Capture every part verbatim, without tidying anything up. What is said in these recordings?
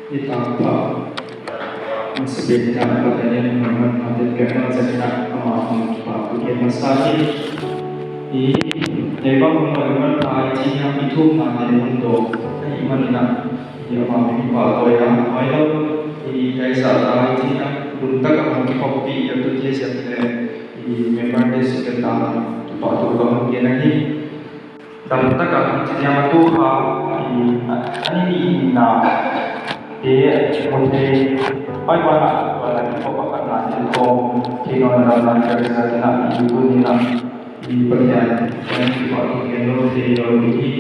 Hita pa, masa bek na pa tanya ni mama na te pia ma zan na ama hong pa ku ke masa ni. I, te ba hong ma ma pa i chi na i thu ma ne hong do. Ai ma ni na. I ama mi pa to ya, mai lo. I kai sa ta i chi na. Kun ta ka hong ki pop pi ya tu te siam le. I member de si ka ta. Ki pa tu ka hong ke na ni. Dam taka chi diam a tu kha, i, a, ani ni na. Te, mo te, pai pa na, pa na, ko pa ka na, te ko, te no na na, te na, te na, i tu ni na, i pa ya, pa ni pa ki ke no, te no ni.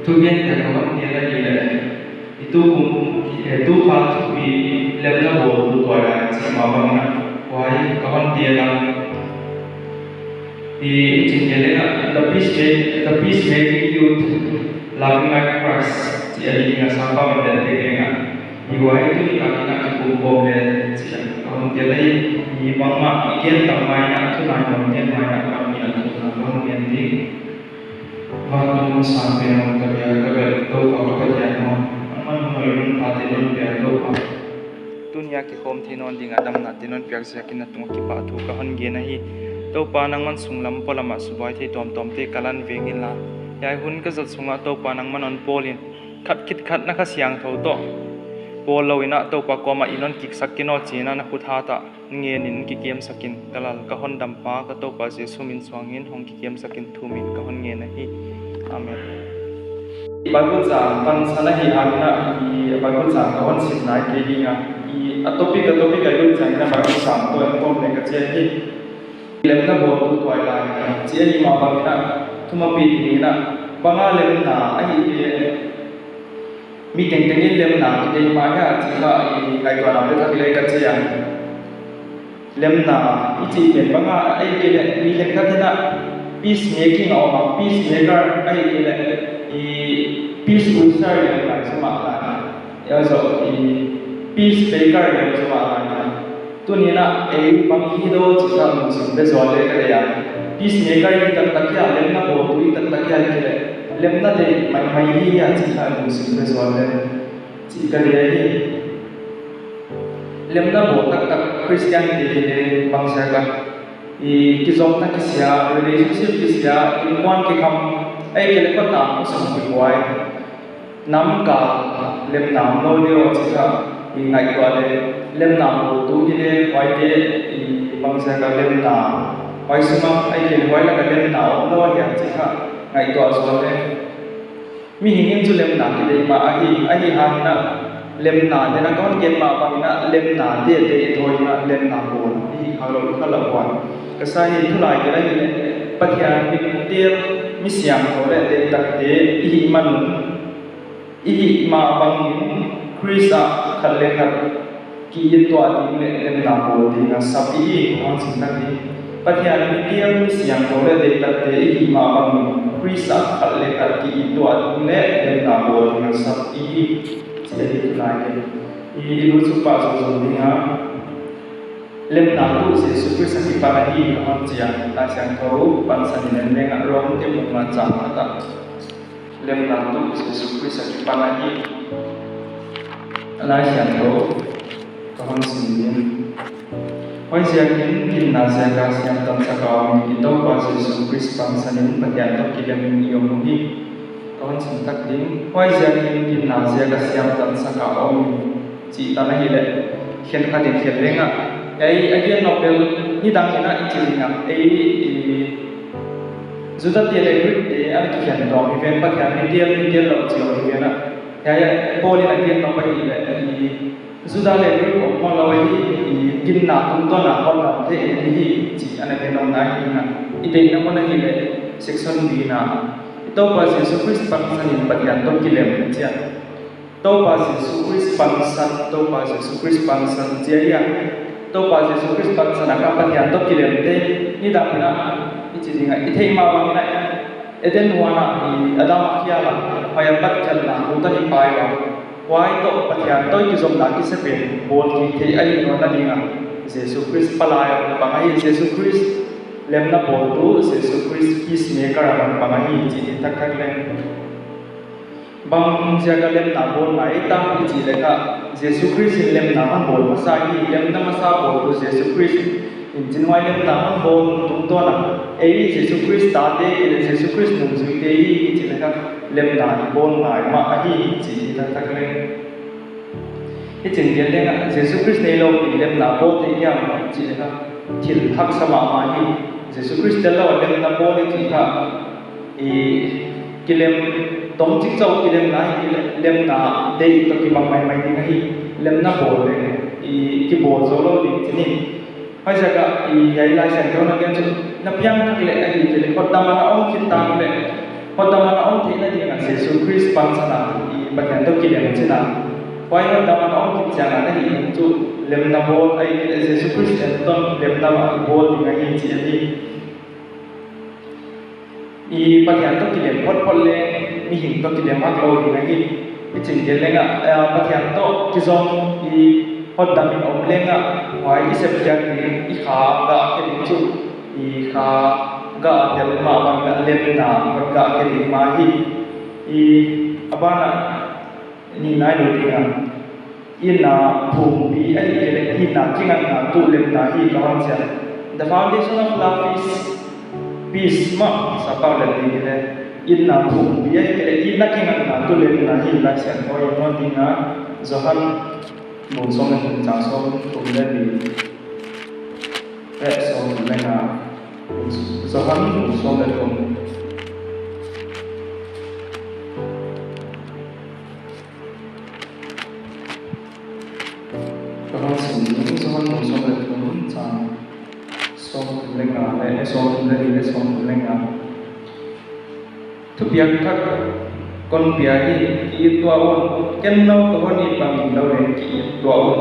Tu gen te no, te na ni le. I tu kum, eh, tu kha thupi lemna bawl tu tuailai chi ma bang na, huai ka hon ti a la. I, i chin ke le na, the peace, the peacemaking youth, loving like Christ, chi a ding a sa pa man te ke na. I huai tu ni ka ki na ki kum ko le chi a ka hon ti a la i, i bang ma, i gen tam mai na, tu na i hon gen mai na, ka mi na tu na ka hon gen ding. Vantung sang pen ka bia ka bel Toupa ka Pathian aw. Nangman nungngaih lungpha te non pia Toupa. Tuni a kikhawm thei nawn ding a damna te non piak ziakin na tungah kipahthu ka hon gen ahi. Toupa nangman sunglam polam a subuai thei tuamtuam te ka lan veng inla. Hiai hun ka zat sungah Toupa nangman hon pawl in. Khat khit khat na Kha Siangthou toh pawl lou in a Toupa kuamah i non kiksak kin aw chi in a na khut hat ah. Ngen in kikiamsak in ka Lal ka Hondampa ka Toupa Jesu min suang in hong kikiamsak in thu min ka hon ngen ahi. Amen. Bible chang pansan ahihhangin a, i Bible chang ka hon sim nai kei ding a, i a topic, a topic a Bible chang in a Bible chang toh en kawm le ka chi ahi. Lemna bawl tu tuailai, chi ahi mah bangin a, thumapi dingin a, bang a lemna ahih kei leh, mi tengteng in lemna kideih mah hia chih kha i ngaihtuahna pe thak le ka chi a. Lemna i chih pen bang a, ahih kei leh mi khenkhat in a peacemaking a om a, peacemaker ahih kei leh i peace officer leng lai chu mah lai. Ya zo i peace breaker leng chu mah lai. Tuni'n a, ei bang i hi daw chih kha lungsim pe zual le ka deih a. Peacemaker i taktak hia, lemna bawltu i taktak hia ahih kei leh, lemna deih maimai i hi hia chih kha lungsim pe zual le chih ka deih ahi. Lemna bawl taktak Christian te hi le bangziak a, i kizopna kisia, relationship kisia, innkuan kikham, ahih kei leh khotang khosung kibuai. Nam kal lemna om lou deuh chih kha i ngaihtuah le, lemna bawltu hi le huaite i bangziak a lemna, huai sung a ahih kei leh huai lak a lemna om lou ahia chih kha ngaihtuah zual le. Mihing in chu lemna kideih mah ahi, ahihhangin a lemna, den a kon gen mah bangin a lemna, te te i thawi in a lemna bawl i hi kha lou, i kha lou huan. Ka sa hi, tulai kei a hi le, Pathian mi tel, mi siangthou le deihtakte i hih man un, i hih mah bangin Khrist ah khat leh khat ki-it tuah ding leh lemna bawl ding a sap i hi, hong sim tak ding. Pathian mi tel, mi siangthou le deihtakte i hih mah bangin Khrist ah khat leh khat ki-it tuah ding leh lemna bawl ding a sap i hi, chi ahi tulai kei. I, i lungsim pah zomzom ding a. Lemna tuh Jesu Khrist a kipan ahi ka hon chi a, Laisiangthou pansan in en leng a Rom te bung nga chang khat ah. Lemna tuh Jesu Khrist a kipan ahi. Laisiangthou ka hon sim ding. Huaiziakin ginna ziak a siamtansak a om i Toupa Jesu Khrist pansan in Pathian toh kilem in i om uhi. Ka hon sim tak ding. Huaiziakin ginna ziak a siamtansak a om i chih tan ahi leh, khenkhat in khen leng a, ei, a gen nop bel, nidang in a i chi ding a, ei, i, Juda te leh Greek te ana kikhen tuam hi ven, Pathian mi tel, mi tel lou chi om hi ven a. Hiai a Paul in a gen nop ahi leh, i, Juda leh Greek om hon lou ahi, i, ginna tungtawn a hon dam thei in hi, chi ana gen nop na hi ding a. I deihna mun ahi leh, section B na. I Toupa Jesu Khrist pansan in Pathian toh kilem chi a. Toupa Jesu Khrist pansan, Toupa Jesu Khrist pansan chi ahi a. Toupa Jesu Khrist pansan a kha Pathian toh kilem thei, nidang in a, i chi ding a, i theih mah bangin a, Eden huan ah, i Adam a khial a, huai apat khialhna tutan i pai ua. Huai toh Pathian toh i kizopna kisa pen, bawl kik thei ahi nawn a ding a. Jesu Khrist palai a pang ahi, Jesu Khrist lemna bawltu, Jesu Khrist peacemaker a pang ahi, chi thei taktak leng. Bang ziak a lemna bawl ngai ta i chih leh kha, Jesu Khrist in lemna hon bawl masa hi, lemna masa bawltu Jesu Khrist in chin, huai lemna hon bawl tungtawn a, ei Jesu Khrist tate, ei Jesu Khrist nungzuite i chih leh kha, lemna i bawl ngai mah ahi chih i thei thak leng. Hichi'n gen leng a, Jesu Khrist neilou in lemna bawl thei hiam chih leh kha, thil haksa mahmah hi. Jesu Khrist tel lou a lemna bawl i chih kha, i kilem, tomchik chauh kilemna hi, kilem, lemna deih toh kibang maimai ding ahi, lemna bawl leh, i kibawl zou lou ding chih ni. Huaiziak a, i hiai Laisiangthou na gen chu, na piang thak leh ahihkeileh, hotdam a na om khit tak leh, hotdam a na om theihna ding a Jesu Khrist pansan a, i Pathian toh kilem chihna. Huai hotdam a na om khit chiang a na hih ding chu, lemna bawl ahihkeileh Jesu Khrist en toh lemna bawl ding ahi chih ahi. I Pathian toh kilem photphot leh, mihing toh kilem hak lou ding ahi. Hichi'n gen leng a, eh, Pathian toh kizom i hotdam in om leng a, huai i sep khiak ding, i kha gah khe ding chu, i kha gah tel mah bang a lemna hon gah khe ding mah hi. I a ban a, ni nai lou ding a. Itna pumpi ahihkeileh itna kinganna tuh lemna hi ka hon chian. The foundation of love is peace mah, Sappau lel ding leh. Itna pumpi ahihkeileh itna kinganna tuh lemna hi Laisiangthou i muan ding a, Johan bung sawm leh thum chang sawmthum leh li. Eh, sawmthum leh nga. Johan bung sawm leh thum. Ka hon sim ding, Johan bung sawm leh thum chang sawmthum leh nga leh, eh, sawmthum leh li leh sawmthum leh nga. Thupiak khat kon pia hi, ki-it tuah un, ken nou ka hon it bangin nou leng ki-it tuah un.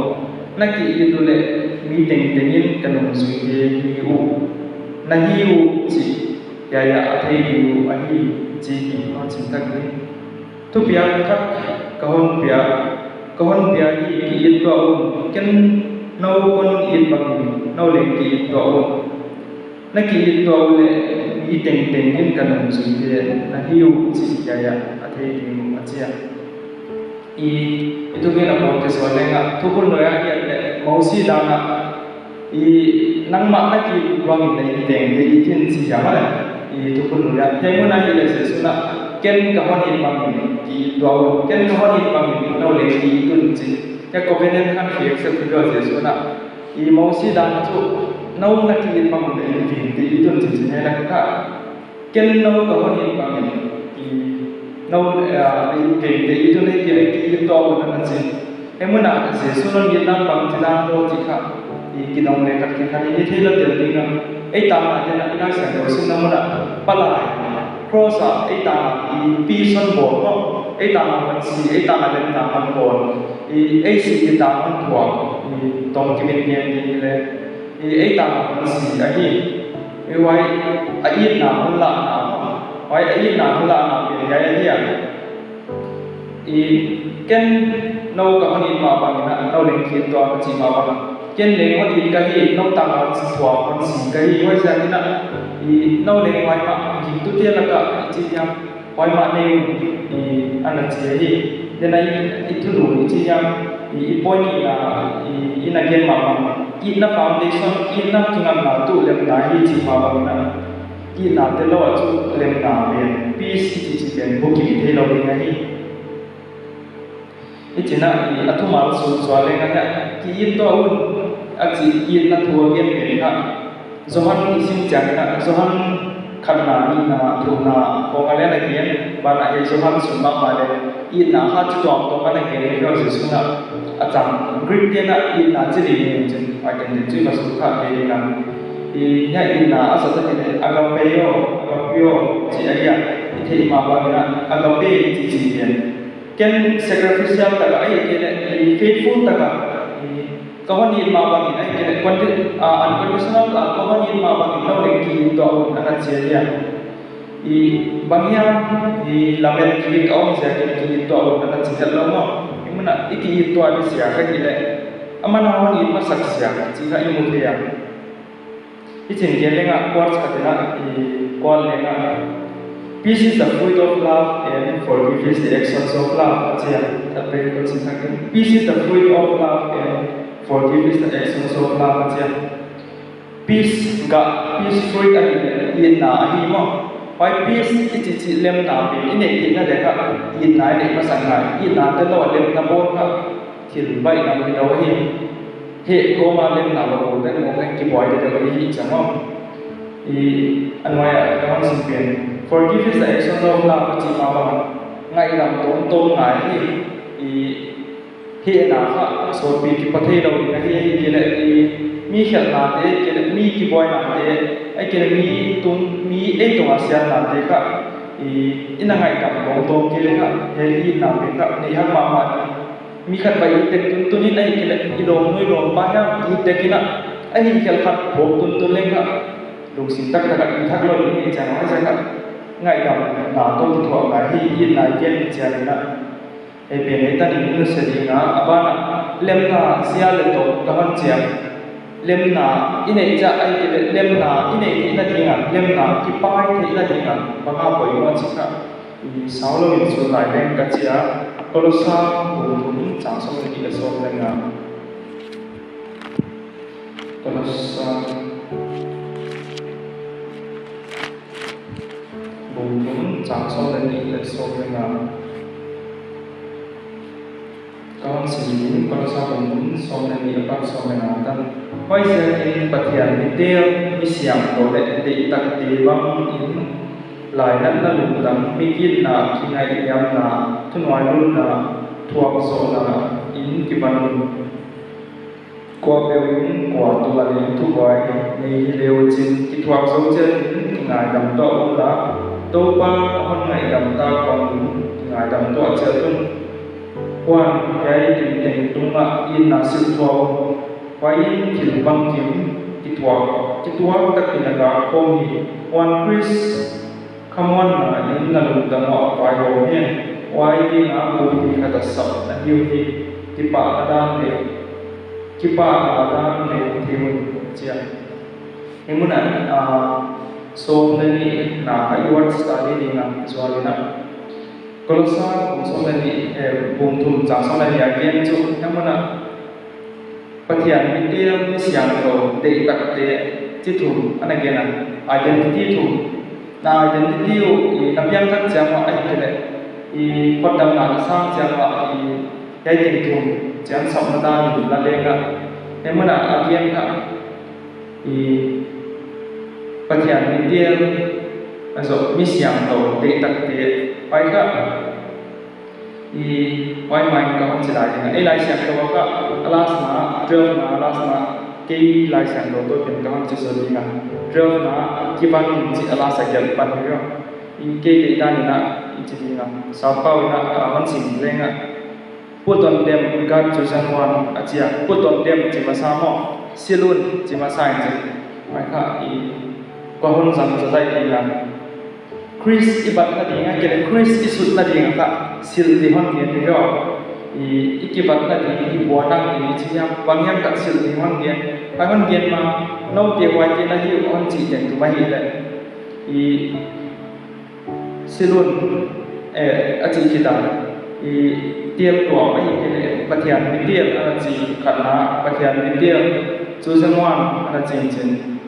Na ki-it uleh, mi tengteng in ka nungzuite hi uh. Na hi uh chih, hiai a thei ding uh ahi, chih ki hon sim thak ding. Thupiak khat ka hon pia, ka hon pia hi, ki-it tuah un, ken nou kon it bangin nou leng ki-it tuah un. Na ki-it tuah uleh, mi tengteng in ka nungzuite na hi uh chih hiai a thei ding uh a chi a. I, i thugen a pawt te sual leng a, Thukhun Lui a hiai leh, Mosi dan a, i, nangmah na ki-it bangin na inntengte it in chi hiam a leh, i, Thukhun Lui a. Hiai mun a hiai leh Jesu'n a, ken ka hon it bangin ki-it tuah un, ken ka hon it bangin nou leng ki-it un chi. Hiai covenant khat ki accept hilou a Jesu'n a. I Mosi dan chu, nou na ki-it bangin na inntengte it un chi chi hiai leh kha. Ken nou ka hon it bangin, i, nou, eh, i, i, i, i tun ei ki, ki, ki tuah un ana chi. Hiai mun a Jesu'n hon gen dan bangchi dan lou chih kha, i, kidong leh khat khat i theilou tel ding a. Ei tangte na, i Laisiangthou simna mun a, palai, cross a, ei tang a, i, pi son bawl, ei tang a hon si, ei tang a lemna hon bawl, i, ei si, ei tang hon thuak, i, tawm kibin gen ding leh, i, ei tang a hon si ahi. I, huai a itna hon lahna, huai a itna hon lahna pen hiai ahi a. I, ken nou ka hon it mah bangin a, nou leng ki-it tuah ka chih mah bang a. Ken leng hon it ka hi, nou tang a hon si, thuak hon si ka hi, huaiziakin a, i, nou leng huai mah, gingtute lak a, i chi hiam. Huai mah nei un, i, ana chi hi. Tena i, i thulu i chi hiam, i, i point nihna, i, i na gen mah bang. Itna foundation, itna kinganna tuh lemna hi chih mah bangin a. Itna te lou a chu lemna pen, peace i chih chih pen, bukim theilou ding ahi. Hichi'n a, i, a thumal sung sual leng a hiai, ki-it tuah un, a chih itna thu a gen pen kha. Johan i sim chiangin a, Johan khatna, nihna, thumna, khawng a leng ana gen, banah hiai Johan sung mahmah leh, itna kha chi tuamtuam ana gen, hiai Jesu'n a, a chang, Greek te'n a, itna chi li ni chin, a gen den chui ma sung kha gen ding a. I, hiai itna a sa ta ni leh, agapeo, agapeo, chih ahi a, i theih mah bangin a, agape, chih chih gen. Ken sacrificial tak a ahihkeileh, i, faithful tak a, i, ka hon it mah bangin ahihkeileh, condi-, ah, unconditional a, ka hon it mah bangin nou leng ki-it tuah un ana chi ahi a. I, bang hiam, i, lamet kibik a om ziakin ki-it tuah un ana chi hetlou maw. I mun a, i ki-it tuah di ziak ahihleh, aman a hon it masak ziak, chih kha i mu thei a. Hichi'n gen leng a, quote khat in a, i, quote leng a. Peace is the fruit of love and forgive is the actions of love, a chi a. That very good sentence. Peace is the fruit of love and forgive is the actions of love, a chi a. Peace, gah, peace fruit ahi leh, itna ahi maw. Huai peace i chih chih lemna pen i neih theihna leh kha, itna i neih masa ngai, itna te lou a lemna bawl kha, thil baihlam hilou hi. Heh kawm a lemna lou te lou kha kibuai te lou hi chi maw. I, a nuai a ka hon sim pen. Forgive is the action of love, a chih mah bang a. Ngaidam tawmtawm ngai hi. I, hehna kha, sawtpi kipan theilou ding ahi, ahihkeileh, i, mi khelhna te, keileh, mi kibuaina te, ahihkeileh, mi tung, mi ei tung a siatna te kha, i, i na ngaidam tawmtawm kei leh kha, heh itna pen kha, nei hak mahmah hi. Mi khat bang i tek tuntun in ahihkeileh, i lawmnu i lawmpa hiam, i tek in a, ahih khelh khat phawk tuntun leng kha, lungsim taktak a i thak lou ding hi chi a, huaiziak a, ngaidamna toh kithuah ngai hi, itna i gen chiang in a. Hei pen hei tan in i nusia ding a, a ban ah lemna zia leh toh ka hon chiang. Lemna i neih chiah ahihkeileh lemna i neih theihna ding a, lemna kipai theihna ding a, bang a poimoh chih kha i sau lou in sut lai leng ka chi a, Kolosa bung thum chang sawm leh nih leh sawm leh nga. Kolosa bung thum chang sawm leh nih leh sawm leh nga. Ka hon sim ding, Kolosa bung thum sawm leh nih apat sawm leh nga tan. Huaiziakin Pathian mi tel, mi siangthou leh deihtakte bang in, lainatna lungtang, mi gitna, kingaihniamna, thunuailutna, thuakzohna in kivan un. Kuapeuh in kuatu a leng thubuai nei hi le uchin, kithuak zou chiat in kingaidam tuah unla. Toupan a hon ngaidam tak bangin kingaidam tuah chiat un. Huan hiai tengteng tungah itna silh tuah un. Huai in thil bangkim kithuak, kituak takin a gak khawm hi. Huan Khrist khamuanna in na lungtang uah vaihawm hen. Huai ding a bupi khat a sap na hi uhi. Kipahna dan leh, kipahna dan leh thei un, chi a. Hiai mun ah, ah, sawm leh nihna kha i word study ding a zual in a. Kolosa bung sawm leh nih, eh, bung thum chang sawm leh nih a gen chu, hiai mun ah Pathian mi tel, mi siangthou, deihtakte, chi thum ana gen a, identity thum. Na identity uh, i na piangthak chiang ua ahihkeileh, i hotdamna na sang chiang ua, i hiai tengteng thum chiang sawm na dan in la leng a. Hiai mun ah a gen kha, i Pathian mi tel, a zoh mi siangthou, deihtakte, pai kha. I, huai mai ka hon chi lai ding a. Ei Laisiangthou ah kha, a last na, twelve na, a last na, kei Laisiangthou toh pen ka hon chi zou ding a. Twelve na, kivan un chi a last a gelh pan hi ua. I kei deihdan in a, i chi ding a. Sappau in a, a hon sim leng a. Put on them, God's chosen one, a chi a. Put on them chi masa maw. Silh un chi masa in chi. Mai kha, i, ka hon zang zou lai ding a. Khrist i batna ding a, keileh Khrist i sutna ding a kha, silh di hon gen hi ua. I, i kibatna ding, i buaina ding, i chi hiam, bang hiam kha silh di hon gen. Huai hon gen ma, noute huaite na hi uh hon chih tengteng ahihleh. I, silh un, eh, a chih khit a. I, tel tuam ahihkeileh, Pathian mi tel ana chi khatna, Pathian mi tel, chosen one ana chi chin.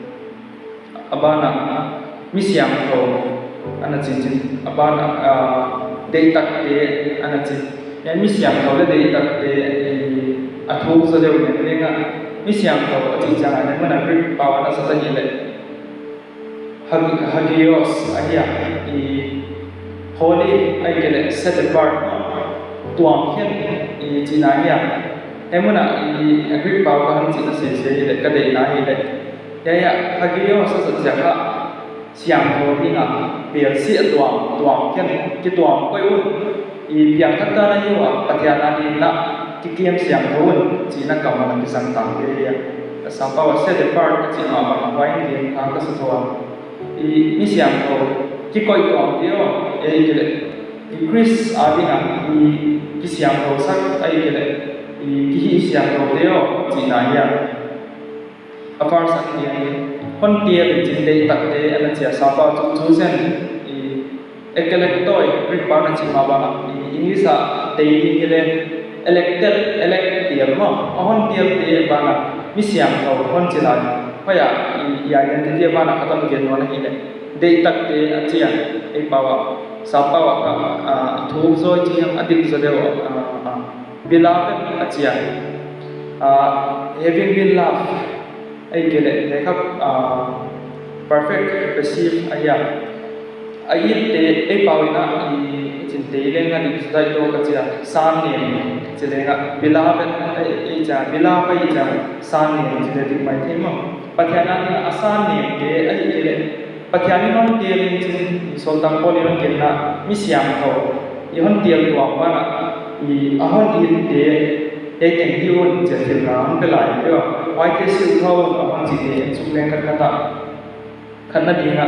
A ban ah, mi siangthou ana chi chin. A ban ah, ah, deihtakte ana chi. Hiai mi siangthou leh deihtakte, eh, a thuk zaw deuh ngen leng a. Mi siangthou a chih chiang a, hiai mun ah Greek pau a na sa ta hi leh. Hag-, hagios ahi a, i holy ahihkeileh set apart, tuamkhen i chihna ahi a. Hiai mun ah i Greek pau ka hon chihna sese hi leh, ka deihna hi leh. Hiai ah, hagios a sa chiang kha, siangthou ding a, pel si a tuam, tuamkhen, kituam koih un, i piangthak dan ahi ua, Pathian a ding in a, kikiam siangthou un, chihna kam a na kisang tangte hi a. Ka sappau a set apart ka chih mahmah, huai in gen kha ka sa thou a. I mi siangthou, kikoih tuam te aw, ahihkeileh, i Khrist a ding a, i kisiangthou sak, ahihkeileh, i kihih siangthou te aw, chihna hi a. A verse a kiang, hon tel in chin deihtakte ana chi a, sappau chu, chosen, i, Ekalektoi, Greek pa'n a chih mah bang a, English a tei ding hileh, elected, elect tial maw, a hon tialte bang a, mi siangthou hon chi lai. Huai a, i, i identity bang a khat hon gen nawn ahihleh, deihtakte a chi a, ei pau a, sappau a kha, ah, thuk zaw chi hiam a dik zaw deuh a, ah, ah, beloved a chi a. Ah, having been loved, ahihkeileh, hiai kha, ah, perfect passive ahi a. A itte, ei pau in a, i, i chinte leng a dik zaw deuh ka chi a, surname chi leng a, beloved, ei, ei chi a, beloved ei chi a, surname chi leh dik maithei maw. Pathian a ding a surnamete, ahihkeileh, Pathian in hon tial in chin, i Sawltak Paul in hon genna, mi siangthou, i hon tial tuam bang a, i, a hon itte, ei teng hi un chi a thil na hon pe lai peuh a. Huaite silh thou un a hon chihte en suk leng khat khat a. Khatna ding a,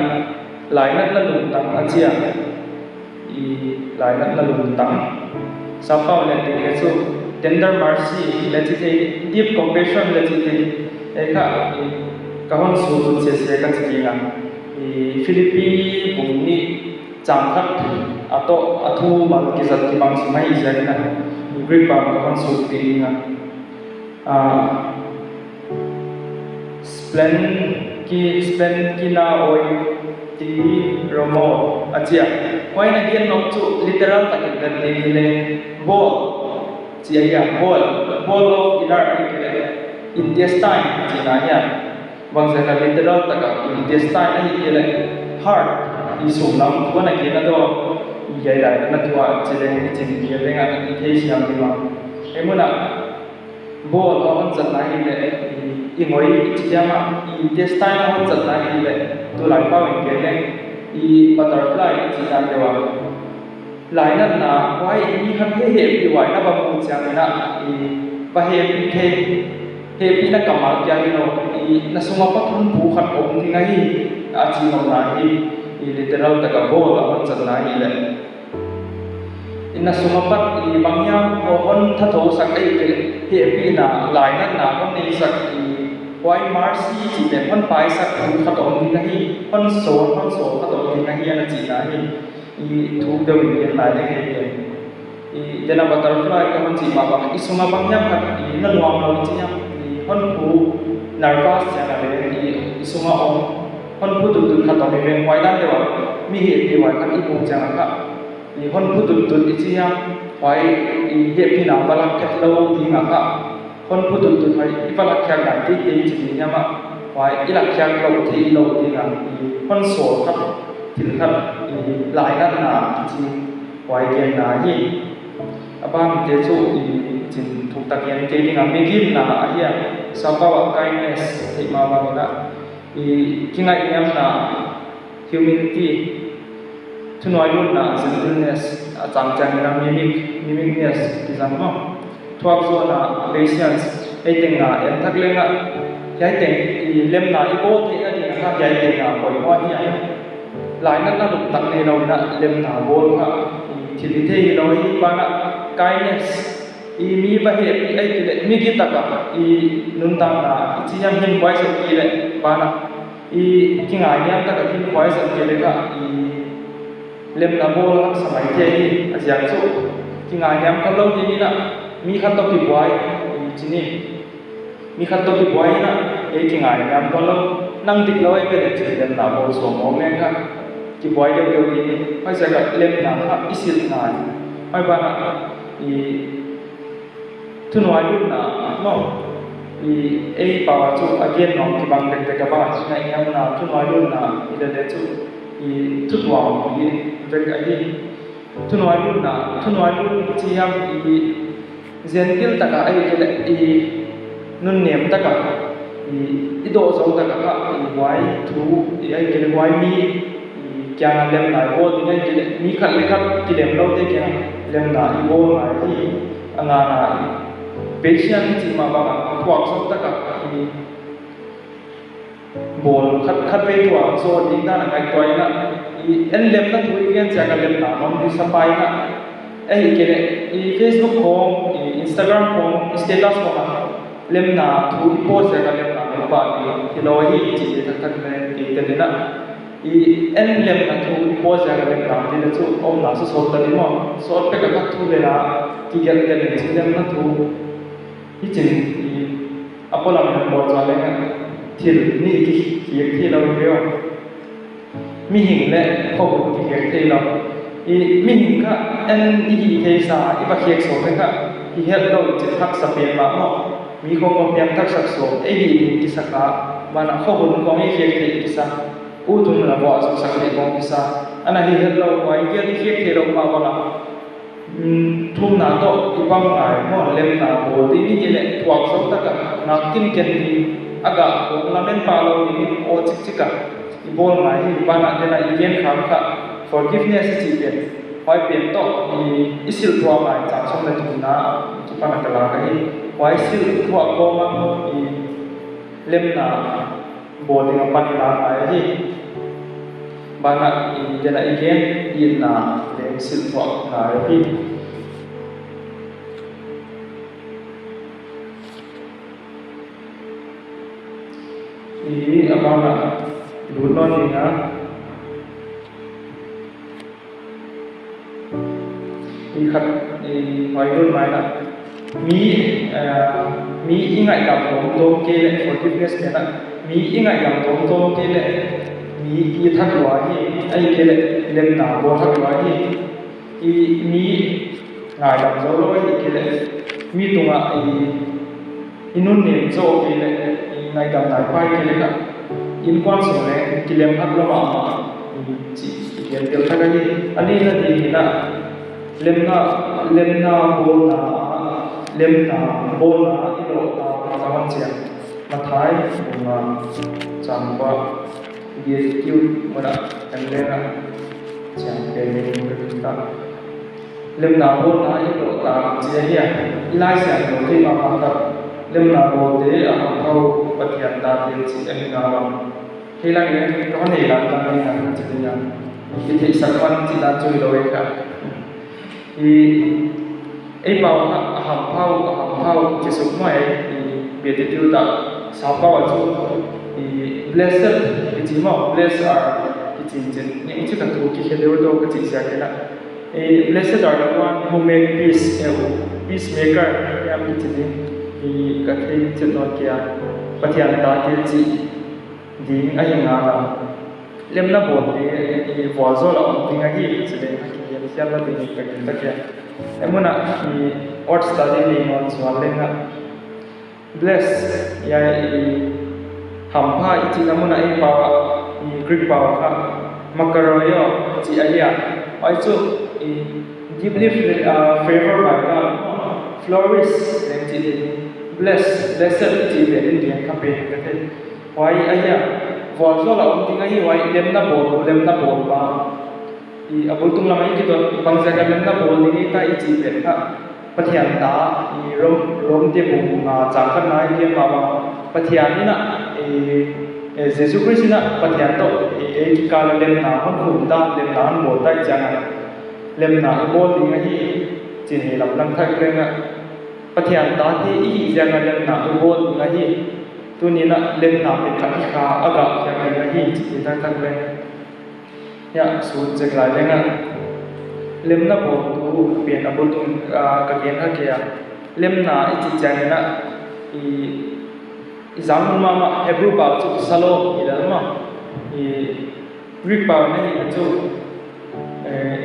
lainatna lungtang a chi a. I lainatna lungtang. Sappau leh dik leh chu, tender mercy leh chi thei, deep compassion leh chi thei. Ei kha, i, ka hon sut ut sese ka chi ding a. I Philippi bung nih chang khat a toh, a thumal kizat kibang sim ahi ziak in a, Greek bang ka hon sut ding a. Ah, Splen ki, splen ki na oi ti romo a chi a. Huai in a gen nop chu literal takin vet ding hileh, ball chi ahi a, ball, ball of inner, ahihkeileh, intestine chihna ahi a. Bangziak a literal taka intestine ahihkeileh, heart, i sung lam thu ana gen a deuh, i hiai lainatna thu a chi leng i chin kia leng a i theisiam ding a. Hiai mun a, ball a hon zatna hileh, i, i ngoi i chi hiam a, i intestine a hon zatna hileh, tulai pau in gen leng, i butterfly i chi dan deuh a. Lainatna, huai mi khat hehpihhuai na va mu chiang in a, i va hehpih thei, hehpihna kammal kia hilou, i na sung a pat hunphu khat om ding ahi, a chi nopna hi, i literal taka ball a hon zatna hileh. I na sung a pat i banghiam hon thathou sak ahihkeileh, hehpihna, lainatna hon nei sak i, huai mercy chih leh hon paisak thu khat om ding ahi, hon sawl, hon sawl khat om ding ahi ana chihna hi. I thuk deuh in gen lai leng hi. I, den a butterfly ka hon chih mah bang, i sung a banghiam khat, i na nuam lou chi hiam, i hunphu nervous chiang a leh, i, i sung a om, hunphu tuttut khat om i veng huai dan deuh a, mi hehpihhuai khat i mu chiang a kha, i hunphu tuttut i chi hiam, huai, i hehpihna va lak khet lou ding a kha, hunphu tuttut huai i va lakkhiak dan teitei chi ding hiam a, huai i lakkhiak lou theih lou ding a, i hon sawl khat, thil khat, i lainatna kichi, huai genna hi. A bangte chu i chin thuktak gen kei ding a, migitna ahi a, sappau a kindness theih mah bang in a, i kingaihniamna, humility, thunuailutna, gentleness, a chang chiang in a meek, meekness, kizang maw. Thuakzuihna, patience, ei teng a en thak leng a, hiai teng i lemna i bawl theihna ding a kha hiai teng a poimoh ahi a. Lainatna lungtang nei lou in a lemna bawl kha, i thil i thei hilou hi bang a, kindness, i mi va hehpih ahihkeileh, mi gittak a, i nuntakna, i chi hiam hinkhua i zat kei leh bang a, i kingaihniam tak a hinkhua i zat kei leh kha, i lemna bawl haksa maithei hi, a ziak chu kingaihniam kha lou ding in a, mi khat toh kibuai, i chi ni, mi khat toh kibuai in a, ei kingaihniam kha lou, nang dik lou ei ve leh chi lemna bawl sawm om leng kha, kibuai deuh deuh ding, huaiziak a lemna kha i silh ngai, huai bang a, i thunuailutna, maw. I ei pau a chu a gen nop kibang dekdek a bang a, kingaihniamna, thunuailutna, i leh leh chu, i thutuam, i vek ahi. Thunuailutna, thunuailut chi hiam i gentle tak a ahihkeileh, i nunnem tak a, i, i dawh zou tak a kha, i huai thu, i ahihkeileh huai mi, i kiang a lemna bawl ding ahihkeileh, mi khat leh khat kilem loute kiang a lemna i bawl ngai hi, a ngana i. Patient chih mah bang a, thuak zom tak a, i bawl khat, khatvei thuak zaw ding dan a ngaihtuah in a, i en lemna thu i gen chiang a lemna hon di sa pai in a, ahihkeileh, i Facebook khawng, i Instagram khawng, i status khawng a, lemna thu i post chiang a lemna hon pah ding hilou hi, chih thakthak leng kei tel in a. I en lemna thu, i pawt ziak a lemna ti leh chu omna sawt ta di maw. Sawt pek a khat thu leh la, kigelh tel in chi lemna thu. Hichi'n i a polam in a pawt zual leng a thil nih ki, kikhiak theilou hi ve aw. Mihing leh khohun kikhiak theilou. I mihing kha en i hih theihsa, i va khiak sawm leh kha, hi het lou i chih haksa pen mahmah. Mi khong khong piangthak sak sawm, ei hih ding kisa kha, banah khohun khong ei khiak theih kisa. U thum la buah suk sak theih khong kisa. Ana hi het lou, huai kia i khiak theilou mah bang a. Hmm, thumna toh i pang ngai maw, lemna bawl ding i hih leh thuak zou tak a, nak tin ken ding, a gah khong lamen pah lou ding in aw chikchik a i bawl ngai hi. Banah den a i gen khak kha forgiveness i chih pen, huai pen toh i, i silh thuak ngai chang sawm leh thumna kipan a ka lak ahi. Huai silh thuak kawm a i lemna bawl ding a pan i lak ngai hi. Banah i den a i gen, itna leh silh thuak ngai hi. I a banah lut nawn ding a. I khat, i huai lut mai na. Mi, eh, mi i ngaihdam tawmtawm kei leh, forgiveness pen a. Mi i ngaihdam tawmtawm kei leh, mi i thak lua hi, ahihkeileh lemna bawl thak lua hi. I mi ngaihdam zou lou ahihkeileh, mi tungah i, i nunnem zou kei leh, i ngaihdam nai pai kei leh kha, innkuan sung leng kilem hak lou mahmah, i chih i gen tel thak ahi. A nihna ding in a, lemna, lemna bawlna, lemna bawlna i lohta a ka hon chiang. Matthai bung nga chang kua, Beatitude mun ah en leng a, chiang pen in ka gingta. Lemna bawlna i lohta chi ahi a, i Laisiangthou thei mahmah tak. Lemna bawlte a hampha uh Pathian tate chi ahi ngal a. Hiai lak leng ka hon nei dan dan in a chi ding a. I theihsak man chih dan chu hilou e ka. I, ei pau kha a hampha uh, a hampha uh chi suk mai, i Beatitude ah, Sap pau ah chu, i blessed i chi maw, blessed are i chi chin, ning chi kha thu kikhe deuh deuh ka chih ziak in a. Eh, blessed are the one who make peace, eh, peacemaker, hiam i chi ding, i ka thei chet nawn kei a, Pathian tate chi ding ahi ngal a. Lemna bawlte, i vualzawl a om ding ahi, chi leng a kihiam khial na ding ka gingta kei a. Ei mun ah, i word study nei nawn zual leng a. Bless, hiai i hampha i chihna mun ah ei pau ah, i Greek pau ah kha, makaroio, chi ahi a. Huai chu, i deeply fla-, ah, favored by God, flourish, leng chi ding. Bless, blessed i chih pen in lian kha pen ka thei. Huai ahi a, vualzawl a om ding ahi, huai lemna bawl, lemna bawl pa. I a bul tung lam ah i kidot, bangziak a lemna bawl ding i ta i chih pen kha. Pathian ta, i Rom, Romte bung nga chang khatna i gen mah bang, Pathian in a, i, i Jesu Khrist in a, Pathian toh, i, ei kikal a lemna hon khum ta, lemna hon bawl ta i chiang a. Lemna i bawl ding ahi, chih hi lamdang thak leng a. Pathian tate i hih ziak a lemna i bawl ding ahi. Tuni'n a lemna pen kha i kha a gah khiak ding ahi, chih thak thak leng. Hiai, sun zek lai leng a. Lemna bawltu pen a bul tung, ah, ka gen kha kei a. Lemna i chih chiang in a, i, i zang mahmah Hebrew pau chu shalom i lel maw. I Greek pau in a hih chu, eh,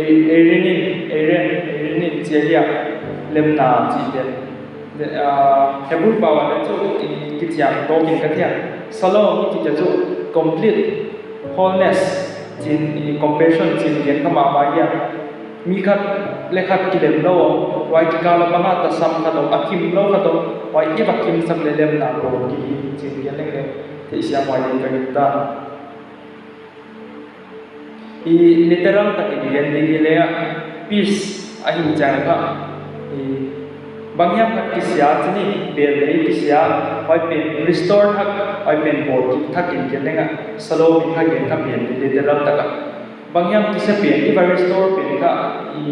ei-, eirene, eirene, eirene chi ahi a, lemna chih pen. Ah, Hebrew pau ah leh chu i kichiam tawk in ka thei a. Shalom i chih chu complete, wholeness, chi'n, i compassion chi'n gen kha mahmah ahi a. Mi khat leh khat kilem lou, huai kikal a bang a tasam khat om, a kim lou khat om, huai i va kimsak leh lemna bawl kihi chi'n gen leng leng theisiam huai ding ka gingta. I literal tak in gen ding i leh a, peace a hih chiang kha, i banghiam khat kisia chi ni, bel leh kisia, huai pen restore thak, huai pen bawl kik thak in gen leng a, shalom in kha gen kha pen literal tak a. Banghiam kisia pen i va restore pen kha, i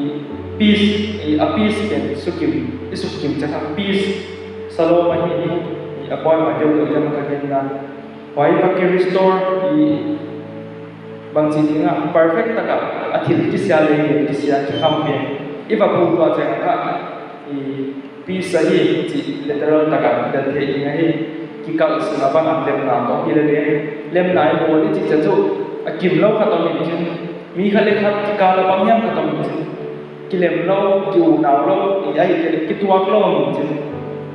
peace, i a peace pen sukim, i sukim chiang kha peace, shalom ahi, i a poimoh deuh deuh chiang kha gen dan. Huai va ki restore i bangchi ding a, perfect taka a thil kisia leh kisia kikham pen. I va pul tua chiang kha i peace ahi chih literal taka del thei ding ahi. Kikalh suna bang a lemna toh hilele, lemna i bawl i chih chu a kimlou khat om in chin, mi khat leh khat kikal a banghiam khat om in chin, kilemlou, kiunaulou, i ahihkeileh kituaklou om in chin.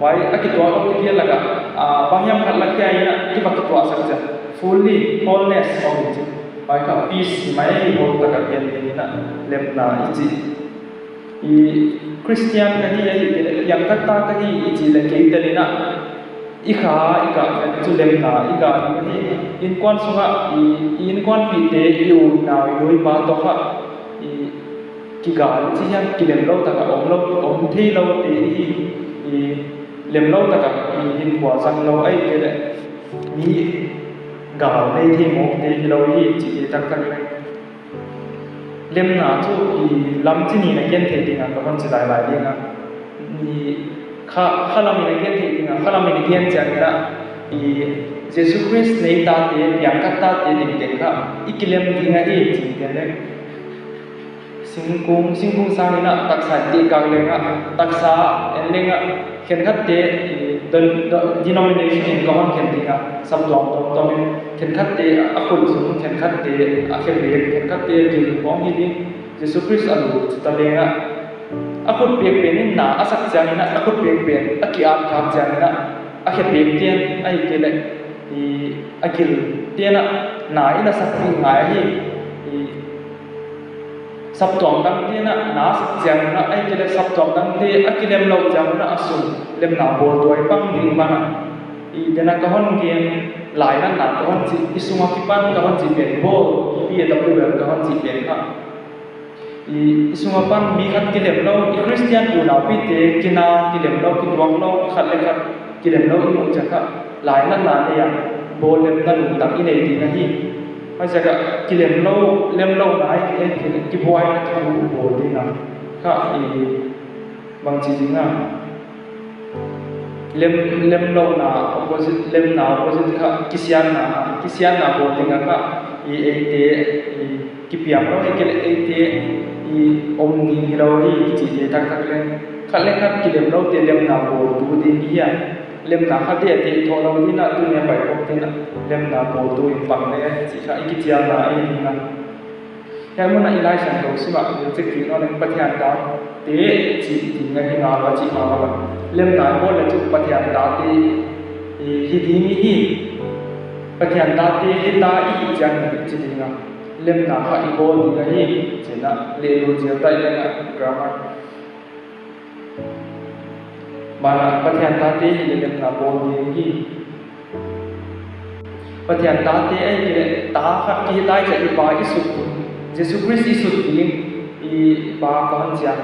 Huai a kituaklou te laka, ah, banghiam khat lak hiai in a, i va kituahsak chiang, fully, wholeness om in chin. Huai kha peace mai, whole taka pian ding in a, lemna i chih. I Christian ka hi ahihkeileh, piangthak ta ka hi i chih leh kei tel in a, i kha i gah chiang chu lemna i gah ding ahi. Innkuan sunga i, i innkuanpihte, i u i nau, i nu i pa toh kha i kigal chih hiam, kilemlou taka omlou, om theilou te i, i lemlou taka i hinkhua zanglou ahihkeileh mi gal nei thei mawk te hilou hi chih taktak leng. Lemna chu i lam chi nih in a gen thei ding a ka hon chi lailai ding a. I kha, khalam in a gen thei ding a, khalam in a gen chiang in a, i Jesu Khrist nei tate, piangthak tate tengteng kha i kilem ding ahi chih gen leng. Singkung, singkung sang in a taksa i tih kak leng a, taksa en leng a, khenkhatte, i, don-, don-, denomination in ka hon khen ding a, saptuam tuamtuam in, khenkhatte a khut zung, khenkhatte a khe bek, khenkhatte a gil khong hi ding, Jesu Khrist a lut ta leng a. A khut bek pen in na a sak chiang in a, a khut bek pen a ki-at khak chiang in a, a khe bek te'n ahihkeileh, i, a gil te'n a, na in a sak pi ngai hi, i, saptuam dangte'n a na sak chiang in a, ahihkeileh saptuam dangte a kilemlou chiang in a, a sung lemna bawltu a i pang ding ban a. I, den a ka hon gen lai natna ka hon chih, i sung a kipan ka hon chih pen bawl, i pi e ta pu bel ka hon chih pen kha. I, i sung a pan mi khat kilemlou, i Christian unaupite kina kilemlou, kituaklou, khat leh khat kilemlou i muh chiang kha, lainatna nei a, bawllemna lungtang i nei ding ahi. Huaiziak a kilemlou, lemlouhna i, i, kibuaina thu bawl ding a. Kha i bangchi ding a. Lem, lemlouhna opposite, lemna opposite kha kisianna, kisianna bawl ding a kha i eite, i kipianglou ahihkeileh eite i om ding hilou hi chih te taktak leng. Khat leh khat kilemloute lemna bawltu ding hi a. Lemna kha te a te thohlou ding a, tuni a baihawmte'n a lemna bawltu in pang leh chih kha i kichialna ahi ding a. Hiai mun a i Laisiangthou sim a i chih kik nawn leng Pathian tate chih ding ahi ngal a chih mahmah a. Lemna i bawl leh chu Pathian tate i hi ding i hi. Pathian tate hi ta i hi chiang in chih ding a. Lemna kha i bawl ding ahi chih na leh lu ziau tai leng a grammar. Ban a Pathian tate hi leh lemna bawl ding hi. Pathian tate ahihkeileh ta khat ki hi tai chiah i Pa i sut ding. Jesu Khrist i sut ding i Pa ka hon chi a.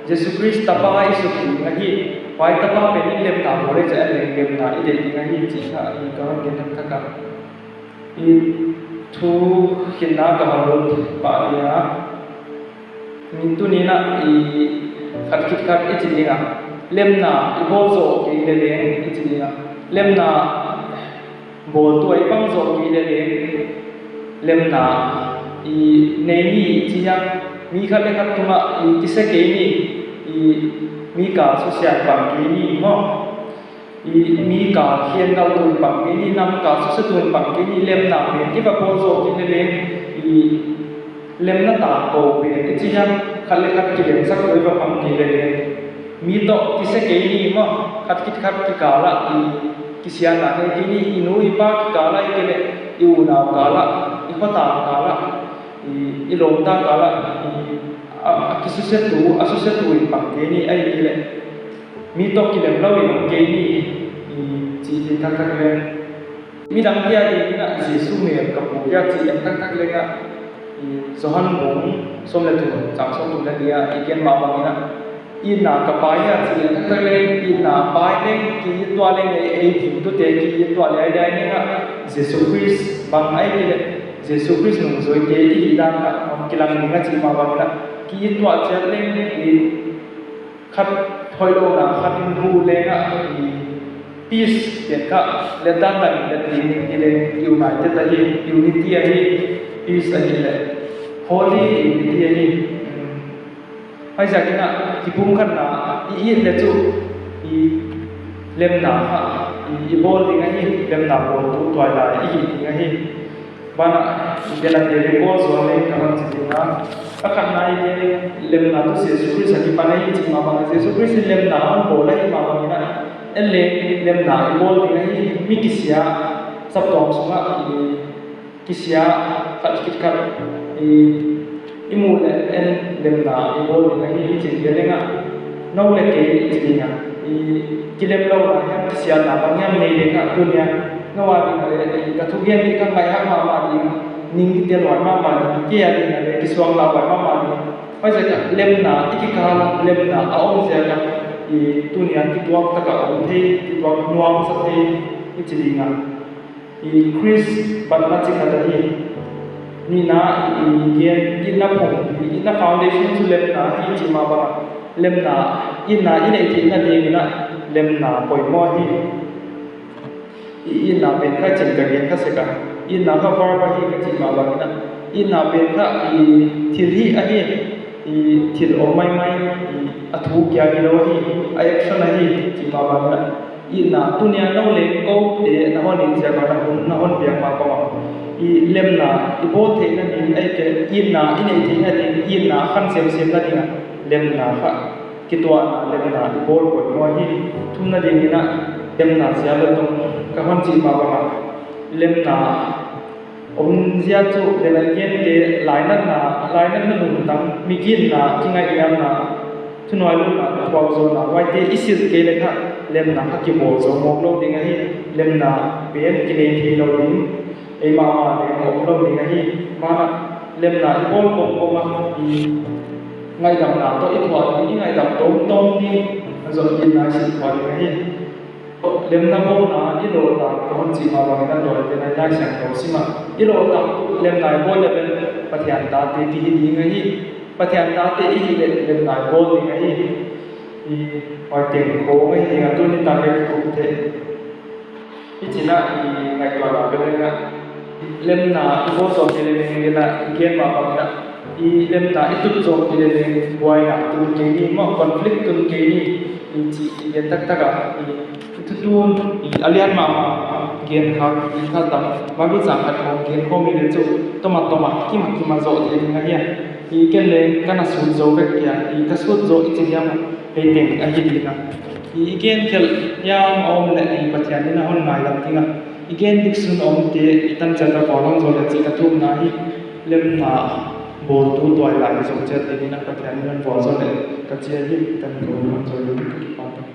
Jesu Khrist tapa i sut ding ahi. Huai tapa pen in lemna bawl leh chiah leng lemna i deih ding ahi chih kha i ka hon gen thak thak a. I thu khinna ka hon lut pah ding a. Min tuni'n a i khat khit khat i chi ding a. Lemna i bawl zoh kei leh leng i chi ding a. Lemna bawltu a i pang zoh kei leh leng. Lemna i nei ni i chi a. Mi khat leh khat tunga i kisa kei ni. I mi kal susia pang kei ni maw. I mi kal khian dau tuin pang kei ni, nam kal susia tuin pang kei ni, lemna pen i va bawl zoh kei leh leng, i lemna ta kou pen i chi hiam, khat leh khat kilemsak tuin va pang kei leh leng. Mi toh kisa kei ni maw, khat khit khat kikal a, i kisianna nei kei ni, i nu i pa kikal a, ahihkeileh i unau kal a, i khotang kal a, i, i lawmta kal a, i, a, a kisusiatu, a susiatu in pang kei ni, ahihkeileh mi toh kilemlou in om kei ni, i, chih thei taktak leng. Midangte ading in a Jesu mel ka pu hia chih en taktak leng a, i, Johan bung sawm leh thum chang sawmthum leh li a i gen mah bang in a, itna ka pai hia chih en taktak leng, itna pai leng, ki-it tuah leng ei, ei gingtute ki-it tuah leh ai dai ning a, Jesu Khrist bang ahihkeileh Jesu Khrist nungzuite i hihdan a hon kilang ding a chih mah bang in a, ki-it tuah chiat leng i, khat hoihlouhna khat in bu leng a, i, Peace pen kha, let dan dan let ding, i leng united ahi, unity ahi, peace ahi leh. Holy unity ahi. Huaiziakin a, kipumkhatna i it leh chu, i lemna kha, i, i bawl ding ahi, lemna bawltu tuailai i hi ding ahi. Banah, i gen a te record zual leng ka hon chi ding a. A khatna i gen lemna tuh Jesu Khrist a kipan ahi chih mah bang a, Jesu Khrist in lemna a hon bawl ahih mah bangin a, en leng lemna i bawl ding ahi, mi kisia, saptuam sungah, i kisia khat khit khat, i, i muh leh en lemna i bawl ding ahi, i chih leh leng a. Nou leh kei i chi ding a, i kilemlouhna hiam, kisiatna bang hiam nei leng a, tuni a nou a ding a leh, i ka thugen di ka ngaihak mahmah ding, ning kitelhuai mahmah ding, kei a ding a leh kisuanglahhuai mahmah ding. Huaiziak a lemna, i kikal a lemna a om ziak a, i tuni a kituak tak a om thei, kituak nuamsa thei, i chi ding a. I Khrist batna chi khat ahi. Nihna, i gen, itna phung, itna foundation chu lemna ahi chih mah bang a, lemna, itna i neih theihna dingin a, lemna poimoh ahi. I itna pen kha chin ka gen kha sek a. Itna kha verb ahi ka chih mah bangin a, itna pen kha i thil hi ahi, i thil om maimai, i a thu kia hilou ahi, a action ahi chih mah bangin a. Itna, tuni a nou leh kou te na hon it ziak a na hon, na hon piak mah bang a, i lemna i bawl theihna ding, ahihkeileh itna i neih theihna ding, itna a khan semsemna ding a lemna kha, kituahna lemna i bawl poimoh ahi. Thumna dingin a, lemna zia leh tawh ka hon chih mah bang a, lemna om zia chu, lemna i gen te lainatna, lainatna lungtang, mi ginna, kingaihniamna, thunuailutna, thuakzawhna, huaite i silh kei leh kha, lemna kha kibawl zou mawk lou ding ahi. Lemna pen kinei theilou ding, ei mahmah leng om lou ding ahi. Banah, lemna i bawl kawmkawm a, i ngaihdamna toh i thuak ding, i ngaihdam tawmtawm ding, a zon ding nai sim thuak ding ahi. Lemna bawlna i lawhtak ka hon chih mah bangin a, tuailai te nai nai siang tou sim a. I lawhtak lemna i bawl leh pen Pathian tate ki hi ding ahi. Pathian tate i hih leh lemna i bawl ding ahi. I, huai teng khawng ahi ding a, tuni tak leh kikup te. I chihna i ngaihtuahna pen leng a, lemna i bawl sawm kei leh leng, i gen mah bangin a, i lemna i tut sawm kei leh leng, buaina tun kei ni maw, conflict tun kei ni, i chih i gen taktak a, i thutun, i a lian mahmah gen kha, i kha tam, Bible chang khat khawng gen khawm i leh chu, tawm a tawm a, kim a kim a zoh thei ding ahi a. I ken leng ka na sut zou vek kei a, i ka sut zou i chi hiam a, hei teng ahi ding a. I gen khelh hiam a om leh, i Pathian in a hon ngaidam ding a. I gen dik sun a om te, i tan chiat a vualzawl leh chih ka thumna hi, lemna bawltu tuailai zong chiat dingin a Pathian in a hon vualzawl leh ka chi ahi. Tan ko hon zawl leh ka kipak.